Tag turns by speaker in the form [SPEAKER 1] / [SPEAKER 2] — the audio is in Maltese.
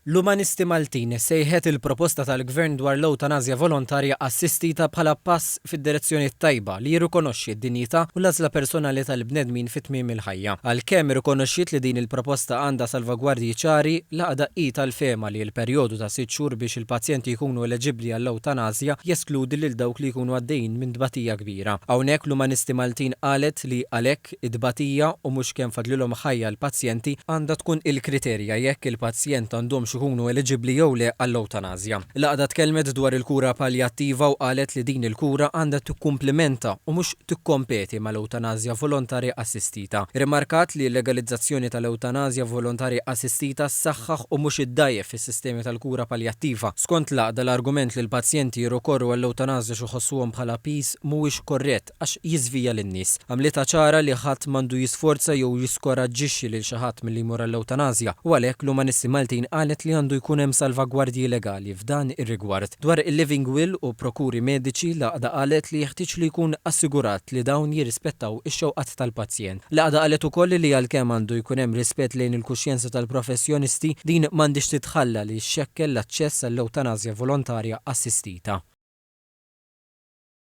[SPEAKER 1] L-Umanisti Maltin sejħet il-proposta tal-Gvern dwar l-ewtanasja volontarja assistita bħala pass fid-direzzjoni t-tajba li jirrikonoxxi d-dinjità u l-għażla personali tal-bnedmin fi tmiem il-ħajja. Għalkemm irrikonoxxiet li din il-proposta għandha salvagwardji ċari, l-għaqda hi tal-fehma li l-perjodu ta' sitt xhur biex il-pazjenti jkunu eleġibbli għall-ewtanasja jeskludi lil dawk li jkunu għaddejjin minn tbatija kbira. Hawnhekk l-Umanisti Maltin qalet li għalhekk, It-tbatija, u mhux kemm fadlilhom ħajja l-pazjenti, għandha tkun il-kriterja jekk il-pazjent għandhomx ikunu eliġibbli jew le għall-ewtanasja. L-għaqda tkellmet dwar il-kura paljattiva u qalet li din il-kura għandha tikkumplimenta u mhux tikkompeti mal-ewtanasja volontarja assistita. Irrimarkat li l-legalizzazzjoni tal-ewtanasja volontarja assistita ssaħħaħ u mhux iddgħajjef is-sistemi tal-kura paljattiva. Skont l-għaqda l-argument li l-pazjenti jirrikorru għall-ewtanasja x'iħossuhom bħala piż mhuwiex korrett għax jiżvija lin-nies. Għamlitha ċara li ħadd m'għandu jisforza jew jiskoraġġixxi lil xi ħadd milli jmur għall-ewtanasja u għalhekk l-Umanisti Maltin qalet li għandu jkun hemm salvagwardji legali f'dan ir-rigward. Dwar il-living will u prokuri mediċi, l-għaqda qalet li jeħtieġ li jkun assigurat li dawn jirrispettaw ix-xewqat tal-pazjent. L-għaqda qalet ukoll li għalkemm għandu jkun hemm rispett lejn il-kuxjenza tal-professjonisti, din m'għandhiex titħalla li xxekkel l-aċċess għall-ewtanasja volontarja assistita.